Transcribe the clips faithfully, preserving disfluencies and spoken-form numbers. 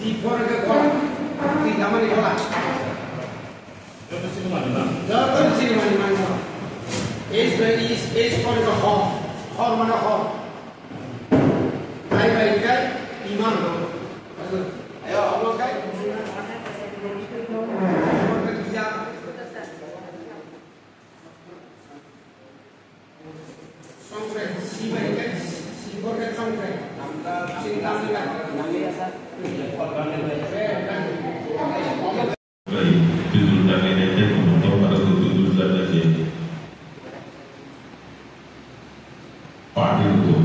I pore ke kola. I damani kola. Joto ni sini mani mani. H bai is, H pore ke hor. Hor mane hor. Hai bai kai iman. Ayo, Allah kai. Twitter jagani tei kono tongmani twitter jagani je party rok.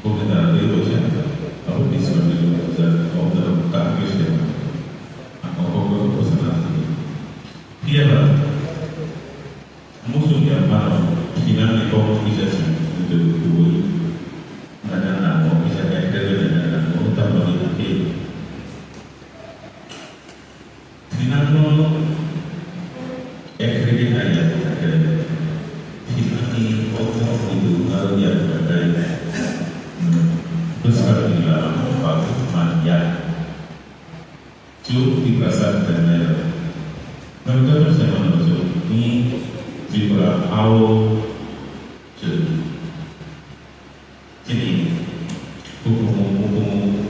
Bokhe da tei boisa abo Ismail Rizal, abo da kaham khe se ang abo bo bosana thani. Phiya ba muchung ya mano thinani kok kisa se twi twi twi na na na mo kisa ekre na na na mo ta mo ni ke. Thinangno ekre hai ya thakre. Thinangni kokno hudu aro ya thakre. Bwsakni lama bagwi man ya. Chwng Tiprasa thangnairok. Nokdagwi se mano chwng ni Tripura hao chwng. Chini hukumu hukumu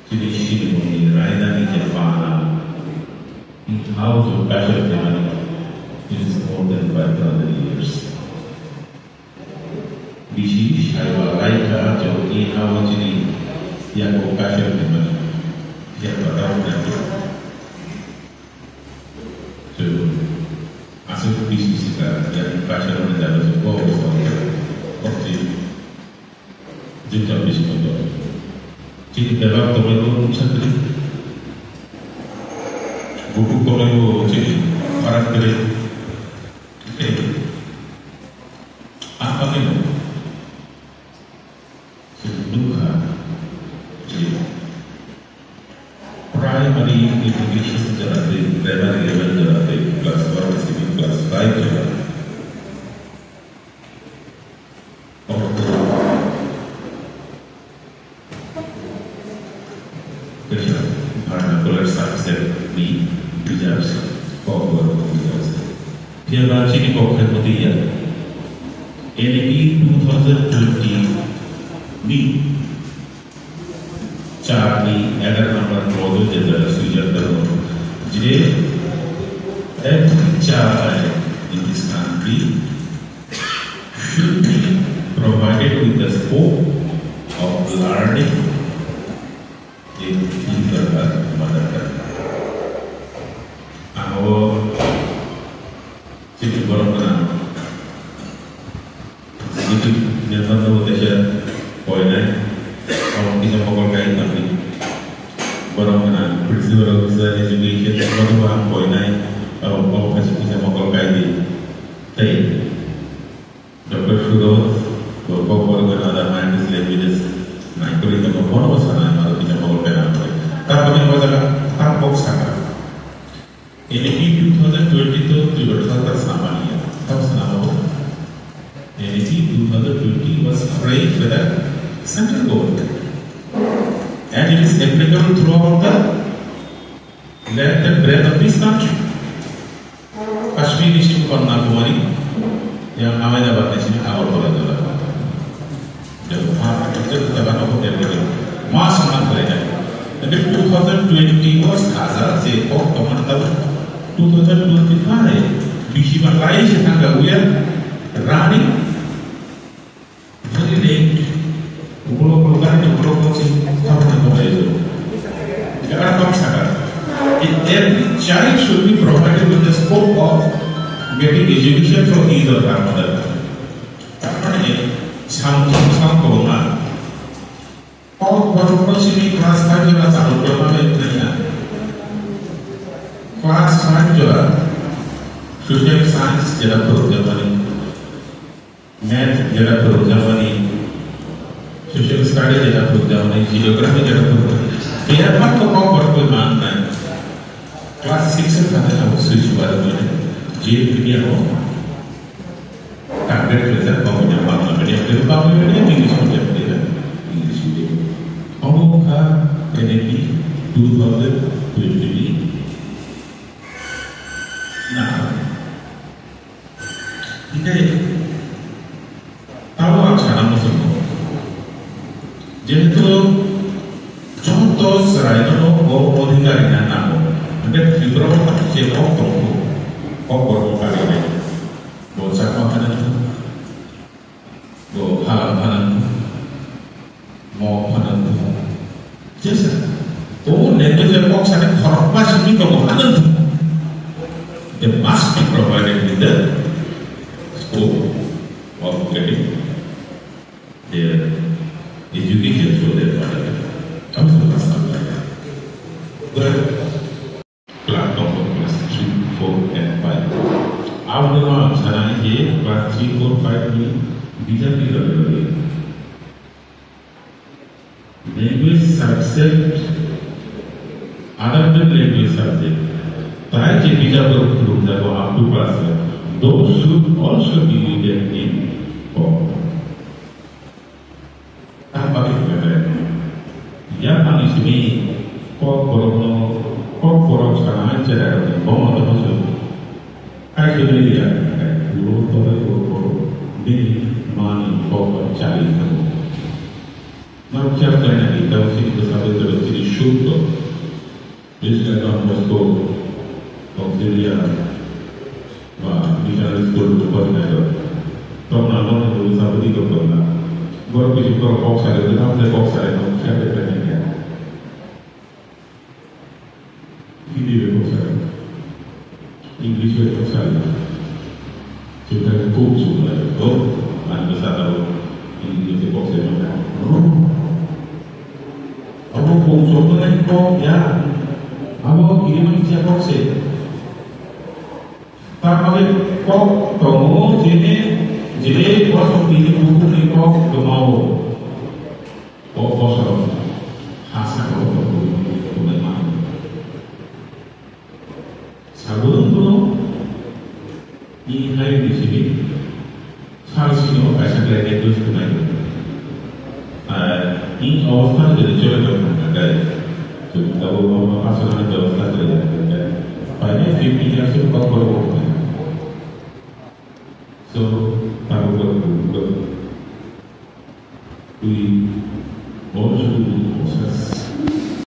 chini sinimuni rainani je pala. How to pressure them, it is more than five thousand years. Bisi saiba laika jodi hao chini yako pressure them, yako pressure them. So, aswk bisi sika, yang kaisa rokni jaga se bo bo bo se. Jwng jang bisi kotor. Chini bebak tongwi bo mungsa kwrwi. Bukhuk tongwi bo chini farak kwrwi. Tei ang bagwi no. Chwng nukha je primary education jora twi, primary level jora twi, class one tei class five jora. Omo kaisa vernacular subject ni teachers, kok borok ni teachers. Phiya ba chini kok khe kwtwi ya. N E P two thousand twenty ni char ni egaroh number clause o je jaga swijak tongo je every child in this country should be provided with the scope of learning in his or her mother tongue. Ang o chini borok gwnang executive member no teisa koinai, abo kisa mokol kai tongdi. Borok gwnang principal officer education, borok ang koinai, abo, abo kisa mokol kai di. Tei Doctor Suroz, bo kok borok gwnang other minorities languages naikolwi tongo, bono bo sana, aro kisa mokol kai tongdi. Taboni o jaga, tabok saka. N E P two thousand twenty to Tripura Sarkar samani ya. Tamo sana bo. N E P two thousand twenty was framed by the central government. And it is applicable throughout the length and breadth of this country. Kashmir ni simi Kanyakumari, yang Ahmedabad ni simi Agartala jora. Jotto ha, jotto jaga no hotel ni. Ma samna kore jai. Tapi two thousand twenty was kaza je kok tomar ta two thousand twenty-five bisi ma lai se thangka, we are running very late. Ulo ulo gari ni ulo ko se thangka ko lai jo. Jaga kam saka. Every child should be provided with the scope of getting education from his or her mother. Tarmane samung samung kwbangma. O gotokno simi class five jora chalo kwrwngma bai kwrwngya. Class five jora social science jora phwrwngjakmani, math jora phwrwngjakmani, social study jora phwrwngjakmani, geography jora phwrwngjakmani. Phiya ma to kok borok bai man nai. Class six o thangwi abo switch bar mane je medium o target khlaijak, Bangla medium, Bangla medium, English medium, English medium. Omo Wngkha N A P two thousand twenty na. Hinkhe tamo ang sana muchungo. Jehetu joto chwraino o odhikar rina nango. Hinkhe Tripura o je kok tongo, kok borok karinai. Bo Chakma phano thung, bo Halam phano thung, Mog phano thung. Jesa. O language kok sana khorokma simi tongo phano thung. They must be provided with the scope of getting their education so that whatever comes to pass. But class tongo, class three, four and five. Aboni ulo ang sana je class three, four, five ni bijapni loge loge language subject, other than language subject, tai je bijap rok phwrwngjago up to class ten, those should also be written in Kokborok. Ang bagwi hwnwi khe, yang ani simi Kokborokno, Kokborok sanai cherai bomo tongma su. Kaisa nwi ya, ulo tole ulo bini mani Kokborok chali thango. Norok khe khlai nai di, tamo chini bwsa bai tole chini suk to. Bini saka Don Bosco, Auxilia, ba missionary school to pori nai rok. Tokna Don Bosco sabudi kok tokna. Borok bisi borok kok sare, bwsa bai kok sare, norok khe khlai nai di. Hindi bai kok sari, English bai kok sari. Chwng kok chwng lai, oh, ang bwsa tao English bai kok sari. Abo kok chwng lai kok ya. Abo kiri mani cha kok se. Tamoni kok tongo jene, jene bosong bini buku ni kok tongo. O bosong ha saka o tongo, tongo ma. Sabun kuno ni hai ni sini, sal sini o kaisa kaya kaya terus kunai. Ah, ni awastan jadi coba coba kunai. Jadi kalau mau pasal ada awastan jadi kunai. Banyak fifty years itu kau baru kunai. So, tabu baru kunai. Twi, o sudu, o sa